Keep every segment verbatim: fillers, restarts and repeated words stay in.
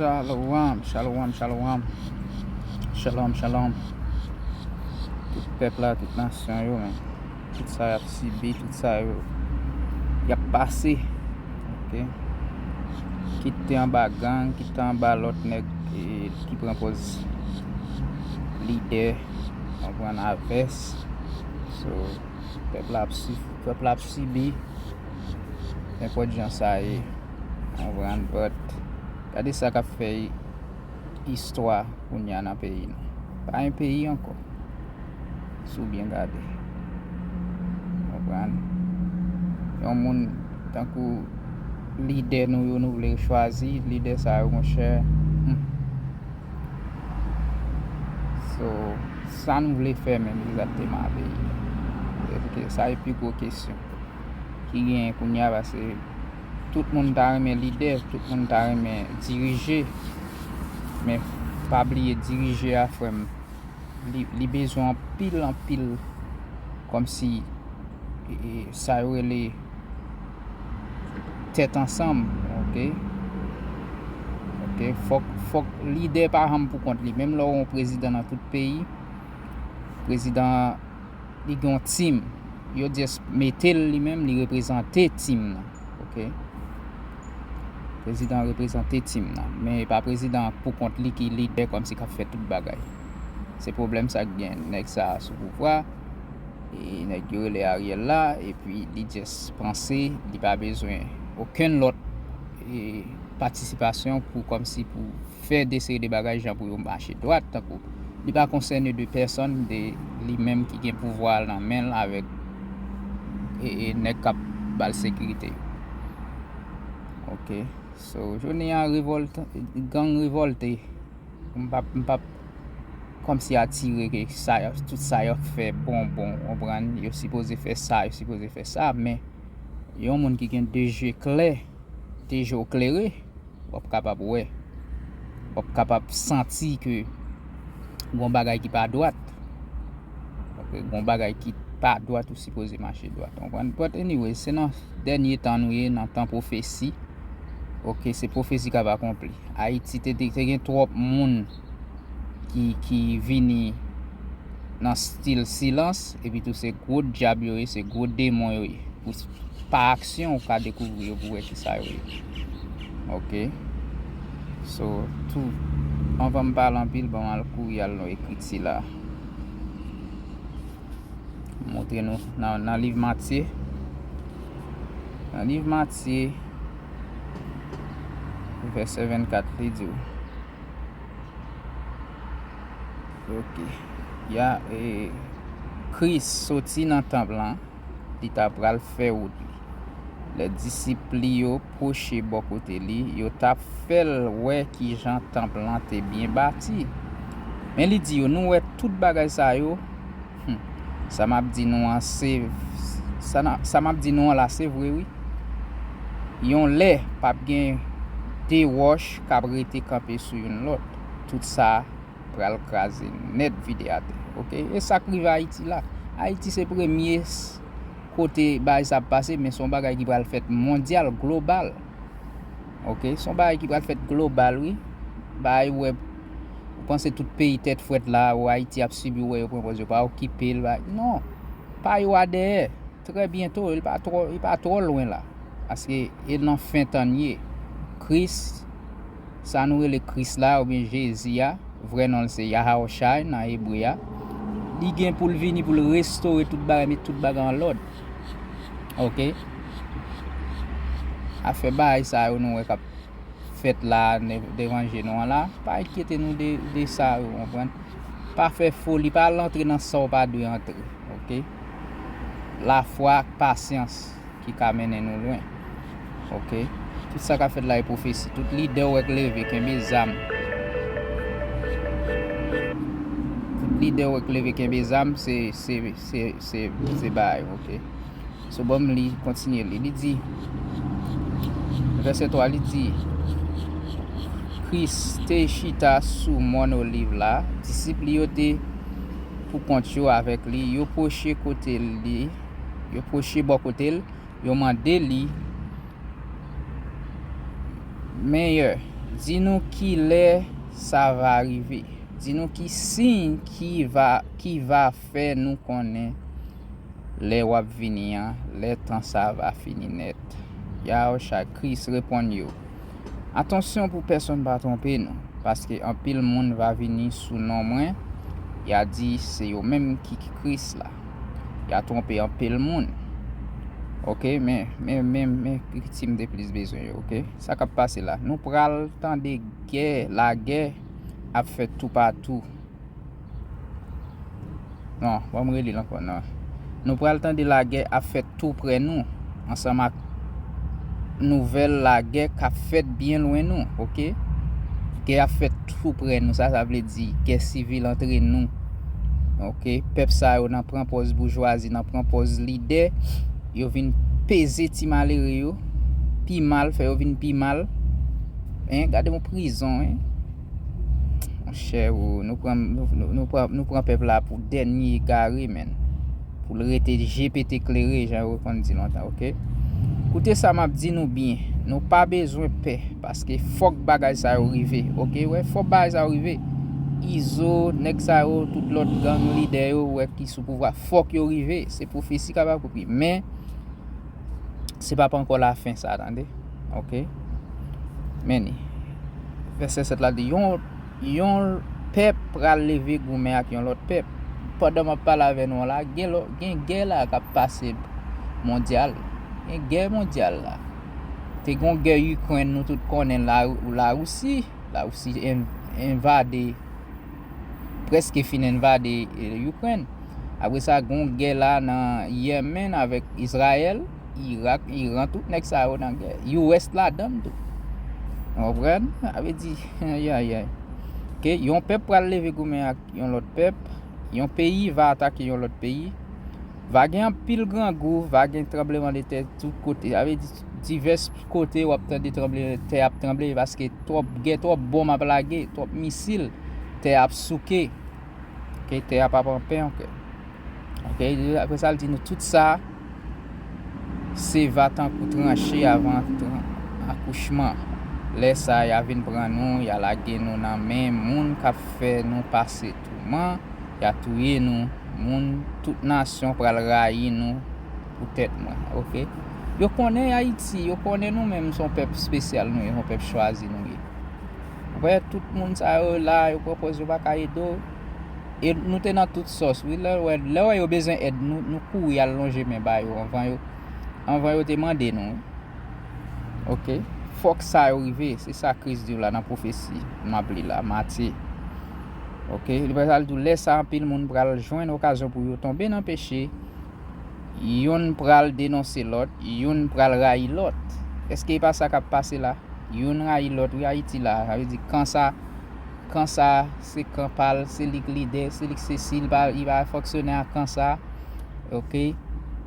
Shalom, shalom, shalom. Shalom, shalom. Tout pèp la, tout nasyon yo, men. Tout sa y ap sibi, tout sa yo y ap pase. Ok. Kit te anba gang, kit te anba lòt nèg, e, ki pran pòz lidè, konprann, avès. So, pèp la ap sif-, pèp la ap sibi. Nenpòt jan sa ye, konprann, but gade sa k ap fè istwa kounye a nan peyi nou. Pa yon peyi ankò. Si w byen gade. Konprann? Yon moun tankou lidè nou yo, nou vle chwazi, lidè sa yo, monchè. Hmm. So, sa nou vle fè menm egzakteman a peyi a? Èske sa e pi gwo kesyon ki genyen kounye a, paske tout moun ta renmen lidè, tout moun ta renmen dirije, men pa bliye dirije a, frè m, li, li bezwen anpil, anpil, kòmsi, e, e, sa yo rele tèt ansanm, ok? Ok, fòk, fòk lidè pa janm pou kont li. Menm lè w yon prezidan nan tout peyi, prezidan an, li gen yon team. Yo just mete l li menm, li reprezante team nan, ok? Prezidan an reprezante team nan. Men e pa prezidan an pou kont li ki lidè kòmsi k ap fè tout bagay. Se pwoblèm sa k gen. Nèg sa a sou pouvwa, e nèg yo rele Ariel la, epi li just panse li pa bezwen okenn lòt, e, patisipasyon pou, kòmsi pou fè de seri de bagay jan pou yo mache dwat, tankou li pa konsène de pèsòn, de li menm ki gen pouvwa a nan men l avèk, e, e, nèg k ap ba l sekirite yo. Ok. So, jounen an revòlte, gang revòlte. M p ap, m p ap kòmsi atire ke sa y ap, tout sa y ap fè bon, bon, konprann? Yo sipoze fè sa, yo sipoze fè sa, men yon moun ki gen de je klè, de je w klere, w ap kapab wè, w ap kapab santi ke gon bagay ki pa dwat. Ok, gon bagay ki pa dwat, ou sipoze mache dwat, konprann? But anyway, se nan dènye tan nou ye, nan tan pwofesi. Ok, se pwofesi k ap akonpli. Ayiti te, te, te gen twòp moun ki, ki vini nan stil silans, epi tou se gwo dyab yo ye, se gwo demon yo ye. Pou s-, pa aksyon, ou ka dekouvri yo pou wè kisa yo ye. Ok. So, tou, anvan m pale anpil, ban m al kouri al nan ekriti la. Montre nou nan, nan liv Matye. Nan liv Matye, vèsè vennkat, li di w, ok. Ya, e, Kris soti nan tanp lan, li ta pral fè wout li. Lè disip li yo pwoche bò kote li, yo t ap fè l wè kijan tanp lan te byen bati. Men li di yo, "Nou wè tout bagay sa yo? Hmm. Sa m ap di nou an, se, sa na-, sa m ap di nou an la, se vre, wi. Yon lè, p ap gen de wòch k ap rete kanpe sou youn lòt. Tout sa pral kraze nèt, vide atè." Ok? E sa k rive Ayiti la. Ayiti se premye s-, kote bagay sa ap pase, men se yon bagay ki pral fèt mondyal, global. Ok? Se yon bagay ki pral fèt global, wi. Bagay, ou wè, ou panse tout peyi tèt frèt la, ou Ayiti ap sibi, ou wè yo pran pòz yo pa okipe l, bagay. Non. Pa yo a dèyè. Trè byento, li pa twò, li pa twò lwen la. Paske e nan fen tan n ye. Kris, sa nou rele Kris la, oubyen Jezi a, vrè non l se Yahawashai nan ebre a. Li gen pou l vini pou l restore tout bagay, met tout bagay an lòd. Ok? Afè bagay sa yo nou wè k ap fèt la, ne-, devan je nou an la, pa enkyete nou de, de sa yo, konprann? Pa fè foli, pa al antre nan sa w pa dwe antre, ok? Lafwa ak pasyans ki ka mennen nou lwen, ok? Tout sa k ap fèt la e pwofesi. Tout lidè w wè k leve, kenbe zam. Tout lidè w wè k leve, kenbe zam, se, se, se, se, se bagay, ok? So, ban m li, kontinye li. Li di, vèsè twa, li di, Kris te chita sou mòn Oliv la, disip li yo te pou kont yo avèk li, yo pwoche kote li, yo pwoche bò kote l, yo mande li, Meyè, Di nou ki lè sa va rive. Di nou ki siy ki va, ki va fè nou konnen lè w ap vini an, lè tan sa va fini nèt. Yahushua Kris reponn yo, Atansyon pou pèsonn pa twonpe nou, paske anpil moun va vini sou non mwen, y a di se yo menm ki Kris la. Y a twonpe anpil moun. Oke, men, men, men, men ki ti m te plis bezwen yo, oke? Sa k ap pase la? Nou pral tande gè, lagè ap fèt toupatou. Non, ban m reli l ankò, non. Nou pral tande lagè ap fèt tou prè nou, ansanm ak nouvèl lagè k ap fèt byen lwen nou, oke? Gè ap fèt tou prè nou, sa, sa vle di gè sivil antre nou, oke? Pèp sa yo nan pran pòz boujwazi, nan pran pòz lidè, yo vin peze ti malere yo pi mal, fè yo vin pi mal. En, gade yon prizon, en. Monchè, ou, nou pran, nou, nou, nou pran, nou pran pèp la pou dènye egare, menn. Pou l rete je pete klere, jan yo konn di lontan, oke? Koute sa m ap di nou byen. Nou pa bezwen pè, paske fòk bagay sa yo rive, oke? Wè, fòk bagay sa yo rive. Izo, nèg sa yo, tout lòt gang lidè yo, wè ki sou pouvwa, fòk yo rive. Se pwofesi k ap akonpli. Men, se pa, pa ankò lafen sa, tande. Oke? Men ni. Vèsè sèt la di, yon, yon pèp pral leve goumen ak yon lòt pèp. Pandan m ap pale avè nou la, gen, lò- gen gè la k ap pase mondyal. Gen gè mondyal la. Te gon gè Ikrèn, nou tout konnen la, Larisi. Larisi en- envade, prèske fin envade, eh, Ikrèn. Apre sa, gon gè la nan Yèmèn avèk Izrayèl, Irak, Iran, tout nèg sa yo nan gè. U S ladan l tou. Ou konprann? Sa vle di, ayayay. Ke yon pèp pral leve goumen ak yon lòt pèp, yon peyi va atake yon lòt peyi, va gen anpil grangou, va gen tranblemanntè tout kote. Sa vle di, divès kote w ap tande tranblemanntè ap tranble, paske twòp gè, twòp bonm ap lage, twòp misil, tè ap souke. Oke, tè a p ap anpè ankò. Oke, apre sa, l di nou tout sa, se va tankou tranche avan tran- akouchman. Lè sa, y a vin pran nou, y a lage nou nan men moun k ap fè nou pase touman, y a touye nou, moun tout nasyon pral rayi nou poutèt mwen. Oke? Yo konnen Ayiti, yo konnen nou menm, se yon pèp espesyal nou ye, se yon pèp chwazi nou ye. Ou wè, tout moun sa yo la, yo pran pòz yo pa ka ede w. E nou te nan tout sòs, wi. Lè w wè, lè w wè yo bezwen èd, nou, nou kouri al lonje men ba yo anvan yo, anvan yo te mande nou, wi. Oke? Fòk sa yo rive. Se sa Kris di w la nan pwofesi m ap li la, Matye. Oke? Li pral di w, lè sa, anpil moun pral jwenn okazyon pou yo tonbe nan peche. Youn pral denonse lòt, youn pral rayi lòt. Èske e pa sa k ap pase la? Youn rayi lòt, wi, Ayiti la. Sa vle di, kan sa, kan sa, se kan pa l, se li k lidè, se li k sesi, li pa, li pa fonksyone ak kan sa. Oke?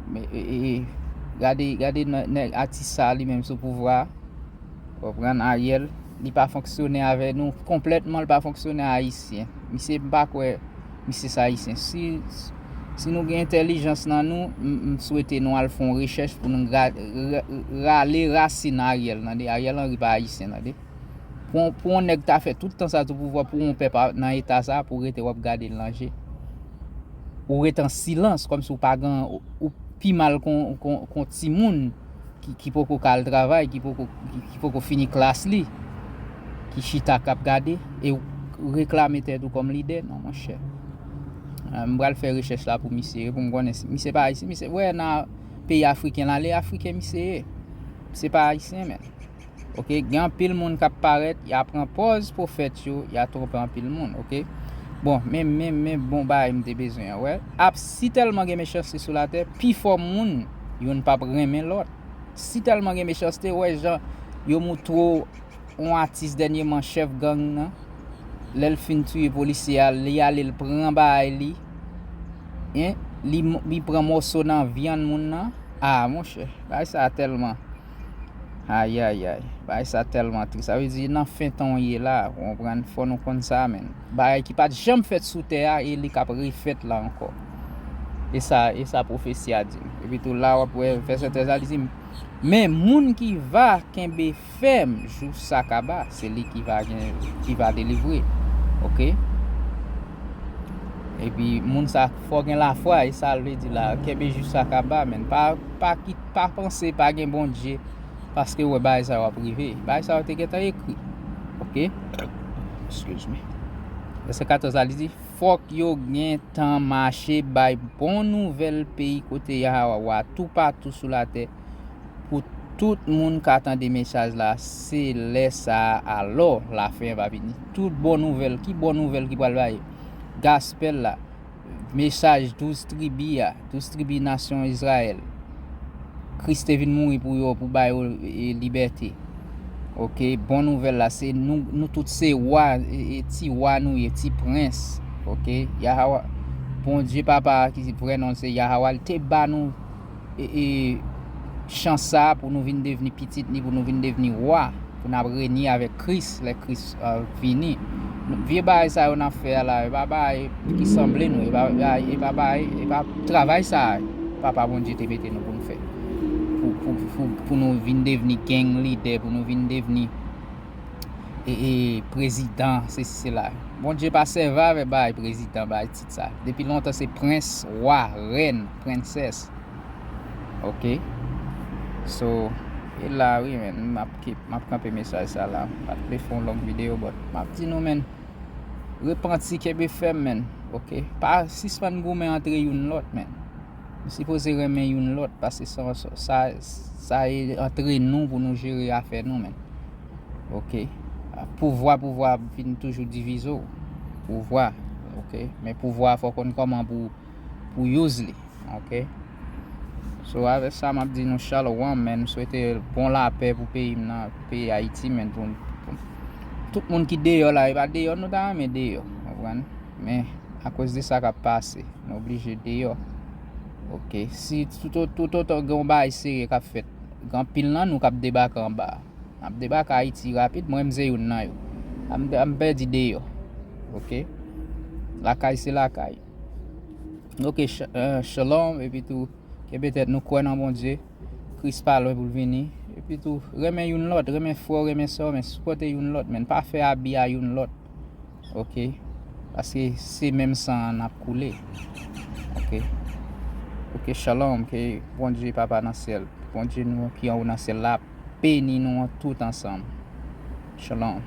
Men, e, e, e, gade, gade nè- nèg atis sa li menm sou pouvwa. Konprann, Ariel, li pa fonksyone avè nou konplètman, li pa fonksyone a Ayisyen. Misye, m pa kwè misye se Ayisyen. Si, si nou gen entèlijans nan nou, m, m swete nou al fè yon rechèch pou nou ra- ra- rale rasin Ariel, tande. Ariel Henry pa Ayisyen, tande. Pou, pou yon nèg ta fè tout tan sa sou pouvwa, pou yon pèp a- nan eta sa, pou rete w ap gade l nan je. Ou rete an silans, kòmsi w pa gen, ou, ou pi mal kon, kon, kon timoun ki, ki poko ka al travay, ki poko, ki, ki poko fini klas li, ki chita k ap gade, e w reklame tèt ou kòm lidè, non, monchè. Ah, m pral fè rechèch la pou misye, pou m konnen si misye pa ayisyen, misye, wè nan peyi afriken l ale, afriken misye ye. Misye pa ayisyen, men. Oke, gen anpil moun k ap parèt, y a pran pòz pwofèt yo, y a twonpe anpil moun, oke. Bon, men, men, men bon bagay m te bezwen an, wè. Ap, si tèlman gen mechanste sou latè, pifò moun, youn p ap renmen lòt. Si tèlman gen mechanste, wè jan yo moutre w yon atis dènyèman, chèf gang nan, lè l fin touye polisye a, li ale l pran bagay li, en, li, li pran mòso nan vyann moun nan. Ah, monchè, bagay sa tèlman. Ayayay, bagay sa tèlman tris. Sa vle di, nan fen tan w ye la, ou konprann, fò nou konn sa, menn. Bagay ki pa t janm fèt sou tè a, e li k ap refèt la ankò. E sa, e sa pwofesi a di m. Epi tou la, w ap wè, vèsè trèz la, li di m, Men moun ki va kenbe fèm jou sa kaba, se li ki va gen, ki va delivre. Oke? Epi moun sa fò gen lafwa, e sa l vle di la, kenbe jou sa kaba, men pa, pa, ki, pa panse pa gen Bondye, paske w wè bagay sa yo ap rive. Bagay sa yo te gentan ekri. Oke? Excuse me. Vèsè katòz la, li di, fòk yo gentan mache bay bon nouvèl peyi kote Yahawa wa toupatou sou latè, pou tout moun ka tande mesaj la, se lè sa a alò lafen an va vini. Tout bon nouvèl, ki bon nouvèl ki pral bay? Gaspèl la, mesaj douz tribi a, douz tribi nasyon Izrayèl. Kris te vin mouri pou yo, pou ba yo, e, libète. Oke, bon nouvèl la, se nou, nou tout se wa, e, e, ti wa nou ye, ti prens. Oke, Yahawa, Bondye Papa a ki vrè non l se Yahawa, li te ba nou, e, e, chans sa a pou nou vin devni pitit li, pou nou vin devni wa, pou n ap renye avèk Kris lè Kris, e, vini. Vye bagay sa yo n ap fè a la, e pa bagay ki sanble nou, e pa, e pa bagay, e pa travay sa a Papa Bondye te mete nou pou n fè. Pou, pou, pou, pou nou vin devni gang lidè, pou nou vin devni, e, e, prezidan, sesi, sela. Bondye pa sèvi avèk bagay prezidan, bagay tit sa. Depi lontan se prens, wa, rèn, prensès. Oke? So, e la wi, men, m ap, m ap kanpe mesaj sa la. M pa t vle fè yon long videyo, but m ap di nou, men, repanti, kenbe fèm, men. Oke? Pa sispann goumen antre youn lòt, men. Nou sipoze renmen youn lòt, paske sa, sa, sa e antre nou pou nou jere afè nou, men. Oke? Pouvwa, pouvwa ap vin toujou divize w. Pouvwa, oke? Men pouvwa, fò w konn kòman pou, pou use li, oke? So, avèk sa, m ap di nou shalom, men, m swete bon lapè pou peyi m nan, peyi Ayiti, men, pou, pou tout moun ki deyò la, e pa deyò nou ta renmen deyò, konprann? Men, akoz de sa k ap pase, nou oblije deyò. Oke, si tout, tout, tout otan gen yon bagay serye k ap fèt, gen anpil nan nou k ap debake anba. N ap debake Ayiti rapid, mwen, m se youn nan yo. M, m pèdi deyò. Oke? Lakay se lakay. Oke, ch-, e, shalom, epi tou, kenbe tèt nou, kwè nan Bondye. Kris pa lwen pou l vini. Epi tou, renmen youn lòt, renmen frè w, renmen sè w, men sipòte youn lòt, men pa fè abi a youn lòt. Oke? Paske se menm san an n ap koule. Oke? Oke, shalom, ke Bondye Papa nan syèl, Bondye nou ki anwo nan syèl la, beni nou tout ansanm. Shalom.